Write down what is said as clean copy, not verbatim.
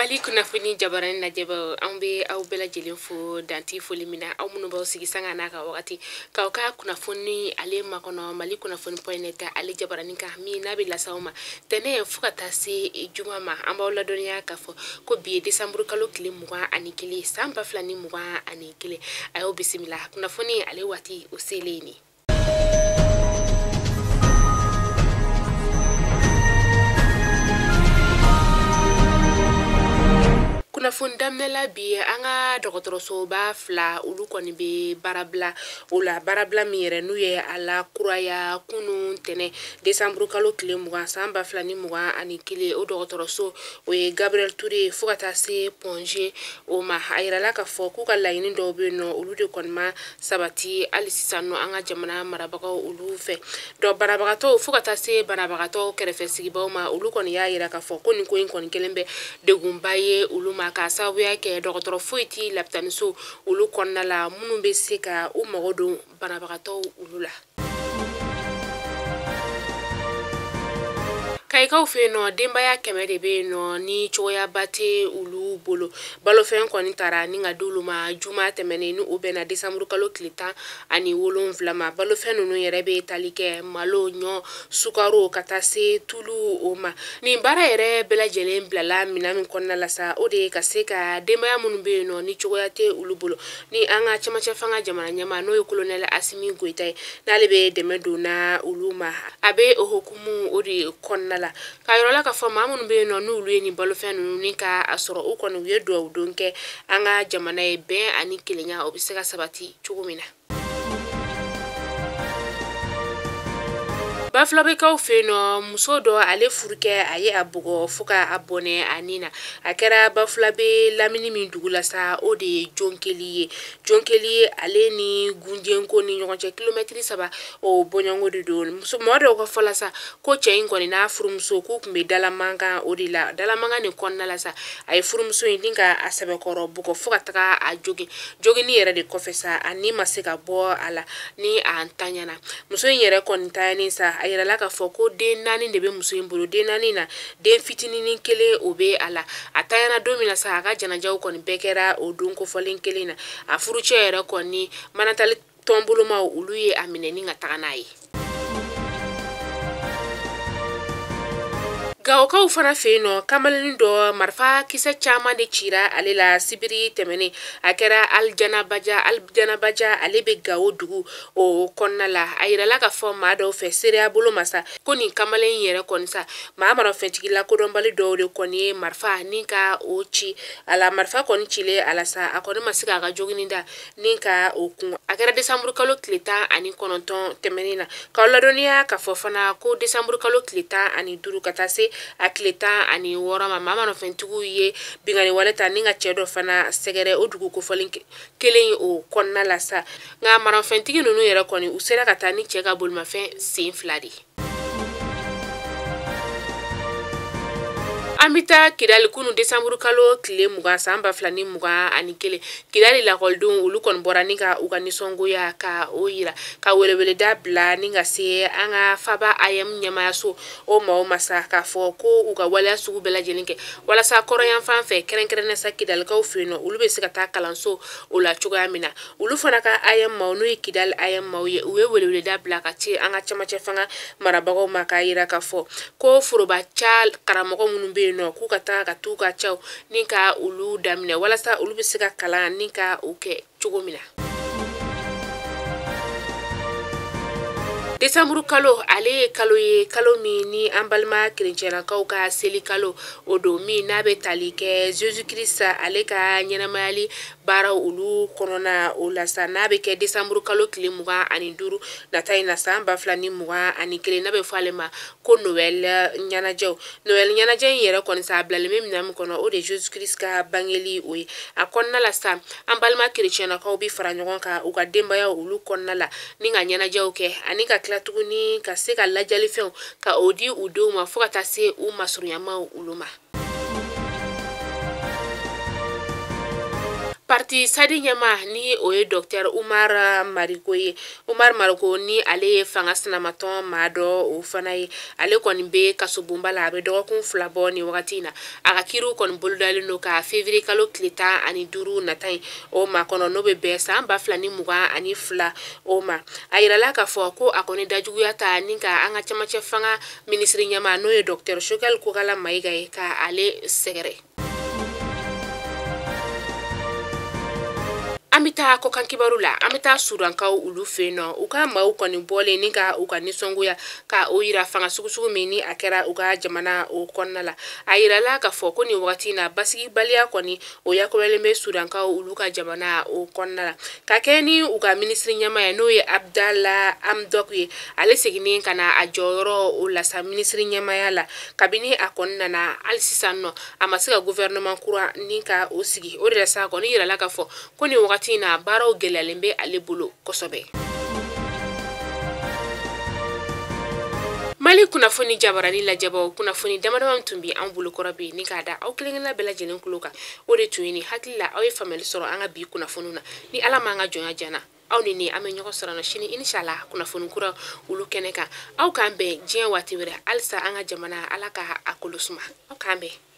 Mali kunnafoni jabarani lajɛbaaw, an bɛ aw bɛɛ lajɛlen fo danti foli min na, aw minnu b'aw sigi sanga n'a ka wagati k'aw ka kunnafoni ale makɔnɔ Mali kunnafoni point net ale jabarani kan min n'a bɛ lase aw ma tɛnɛ fo ka taa se juma ma. An b'aw ladɔnniya k'a fɔ ko bi ye desanburu kalo tile 21 san 2021. A y'aw bisimila kunnafoni ale waati o selen ni. Kunnafoni daminɛ la bi, an ka dɔgɔtɔrɔsoba fila olu kɔni bɛ baarabila o la, baarabila min yɛrɛ n'u ye a la kuraya kunun tɛnɛ desanburu kalo tile 20 san 2021. O dɔgɔtɔrɔso o ye Gabriel Touré fo ka taa se Point G o ma. A yirala k'a fɔ k'u ka laɲini dɔw bɛ yen nɔ, olu de kɔni ma sabati hali sisan nɔ an ka jamana marabagaw olu fɛ. Dɔ banabagatɔw fo ka taa se banabagatɔw kɛrɛfɛ sigibaw ma, olu kɔni y'a yira k'a fɔ ko nin ko in kɔni kelen bɛ degunba ye olu ma, k'a sababuya kɛ dɔgɔtɔrɔ foyi ti lapitaniso olu kɔnɔna la minnu bɛ se ka u mago don banabagatɔw olu la. Kayikaw fɛ yen nɔ, denbaya 100 de bɛ yen nɔ ni cogoyaba tɛ olu bolo. Balofɛn kɔni taara ni ka d'olu ma juma tɛmɛnen ni o bɛnna desanburu kalo tile 17 ma. Balofɛn ninnu yɛrɛ bɛ tali kɛ malo, ɲɔ, sukaro ka taa se tulu o ma. Nin baara yɛrɛ bɛɛ lajɛlen bilala minɛn min kɔnɔna la sa, o de ye ka se ka denbaya minnu bɛ yen nɔ ni cogoya tɛ olu bolo, ni an ka cɛmancɛ fanga jamana ɲɛmaa n'o ye colonel Asimi Goyita ye, n'ale bɛ dɛmɛ don na olu ma. A bɛ o hukumu o de kɔnɔna la k'a yɔrɔ la k'a fɔ maa minnu bɛ yen nɔ n'olu ye nin balofɛn ninnu ni ka a sɔrɔ, u kɔni u ye duwawu don kɛ an ka jamana ye bɛn ani kelenya o bɛ se ka sabati cogo min na. Bafulabekaw fɛ yen nɔ, muso dɔ ale furukɛ a ye a bugɔ fo ka a bɔnɛ a nin na. A kɛra Bafulabe lamini min dugu la sa, o de ye Jonkeli ye. Jonkeli ale ni Gunjenko ni ɲɔgɔn cɛ kilomɛtiri 3 o bɔɲɔgɔnko de don. Muso mɔgɔ dɔw ka fɔ la sa ko cɛ in kɔni n'a furumuso k'u tun bɛ dalamankan o de la. Dalamankan nin kɔnɔna la sa, a ye furumuso in ni ka a sɛbɛkɔrɔ bugɔ fo ka taga a jogin. Joginni yɛrɛ de kɔfɛ sa, a ni ma se ka bɔ a la ni a ntanyana. Muso in yɛrɛ kɔni ntanyani sa, a yirala k'a fɔ ko den 4 de bɛ muso in bolo. Den 4 na, den fitininin kelen o bɛ a la. A tanyana don min na sa, a ka janajaw kɔni bɛɛ kɛra o don kofɔlen kelen na. A furucɛ yɛrɛ kɔni manatali tɔnbolomaw olu ye a minɛ ni ka taga n'a ye. Gawokaw fana fɛ yen nɔ, kamalennin dɔ marifa kisɛ caman de cira ale la sibiri tɛmɛnen. A kɛra Alijanabaja. Alijanabaja ale bɛ Gawo dugu o kɔnɔna la. A yirala k'a fɔ maa dɔw fɛ seereya bolo ma sa ko nin kamalen in yɛrɛ kɔni sa, maa marafɛntigi lakodɔnbali dɔw de kɔni ye marifa ni ka o ci a la. Marifa kɔni cilen a la sa, a kɔni ma se k'a ka jogini da ni ka o kun. A kɛra desanburu kalo tile 19 tɛmɛnen na. K'aw ladɔnniya k'a fɔ fana ko desanburu kalo tile 15 ka taa se a tile 16 ma, maa marafɛntigiw ye binkanni wale ta ni ka cɛ dɔ fana sɛgɛrɛ o dugu kofɔlen kelen o kɔnɔna la sa. Nka marafɛntigi ninnu yɛrɛ kɔni u sera ka taa ni cɛ ka bolimafɛn sen 2 de ye. An bɛ taa Kidali kunu desanburu kalo tile 20 san 2021. Kidali lakɔlidenw olu kɔni bɔra ni ka u ka nisɔngoya ka o yira, ka weleweleda bila ni ka se an ka faba AEM ɲɛmaayaso o maaw ma sa, k'a fɔ ko u ka waleya sugu bɛɛ lajɛlen kɛ walasa kɔrɔnyanfan fɛ kɛrɛnkɛrɛnnenya sa Kidalikaw fɛ yen nɔ, olu bɛ se ka taa kalanso o la cogoya min na. Olu fana ka AEM maaw n'o ye Kidali AEM maaw ye, u ye weleweleda bila ka ci an ka cɛmancɛ fanga marabagaw ma k'a yira k'a fɔ ko foroba ca karamɔgɔ minnu bɛ yen nɔ k'u ka taa ka t'u ka caw ni ka olu daminɛ walasa olu bɛ se ka kalan ni ka o kɛ cogo min na. Desanburu kalo ale ye kalo ye, kalo min ni an balima kerecɛnlakaw ka seli kalo o don, min n'a bɛ tali kɛ Jésus Christ ale ka ɲɛnamayali baaraw olu kɔnɔna o la sa, n'a bɛ kɛ desanburu kalo tile 25 nata in na san 2021, n'a bɛ fɔ ale ma ko Noël ɲɛnajɛw. Noël ɲɛnajɛ in yɛrɛ kɔni sa, a bilalen bɛ minɛn min kɔnɔ, o de ye Jésus Christ ka bangeli o ye. A kɔnɔna la sa, an balima kerecɛnlakaw bɛ fara ɲɔgɔn kan u ka denbayaw olu kɔnɔna la ni ka ɲɛnajɛw kɛ ani ka tila tuguni ka se ka lajalifɛnw ka o di u denw ma fo ka taa se u masurunyamaw olu ma. Parti SADI ɲɛma ni o ye Dr Umar Mariko ye. Umar Mariko ni ale ye fanga sinamatɔn maa dɔ o fana ye. Ale kɔni bɛ kasobonba la, a bɛ dɔgɔkun 2 bɔ nin wagati in na. A ka kiiriw kɔni bolodalen don ka février kalo tile 15 nata in o ma kɔnɔ, n'o bɛ bɛn san 2022 o ma. A yirala k'a fɔ ko a kɔni dajuguya ta ni ka an ka cɛmancɛ fanga minisiri ɲɛma n'o ye Dr Choguel Kokalla Maïga ye ka ale sɛgɛrɛ. An bɛ taa kɔkan kibaru la, an bɛ taa Sudankaw olu fɛ yen nɔ. U ka maaw kɔni bɔlen ni ka u ka nisɔngoya ka o yira fanga sugusugu min ni a kɛra u ka jamana o kɔnɔna la. A yirala k'a fɔ ko nin wagati in na basigibaliya kɔni o yakubalen bɛ Sudankaw olu ka jamana o kɔnɔna la. Ka kɛ ni u ka minisiri ɲɛmaa ye n'o ye Abdallah Hamdok ye, ale seginnen ka na a jɔyɔrɔ o la sa minisiri ɲɛmaaya la. Kabini a kɔni nana hali sisan nɔ a ma se ka gouvernement kura ni ka o sigi. O de la sa kɔni yirala k'a fɔ ko nin wagati na baaraw gɛlɛyalen bɛ ale bolo kosɛbɛ. Mali kunnafoni jabarani lajɛbaw, kunnafoni damadama tun bɛ an bolokɔrɔ bi ni k'a da aw kelen-kelenna bɛɛ lajɛlen tulo kan. O de tun ye nin hakili la aw ye faamuyali sɔrɔ an ka bi kunnafoniw na. Ni Ala m'an ka jɔnya jana, aw ni ne an bɛ ɲɔgɔn sɔrɔ sini inshallah kunnafoni kura olu kɛnɛ kan. Aw k'an bɛn diɲɛ waati wɛrɛ, halisa an ka jamana Ala ka a kolo suma. Aw k'an bɛn.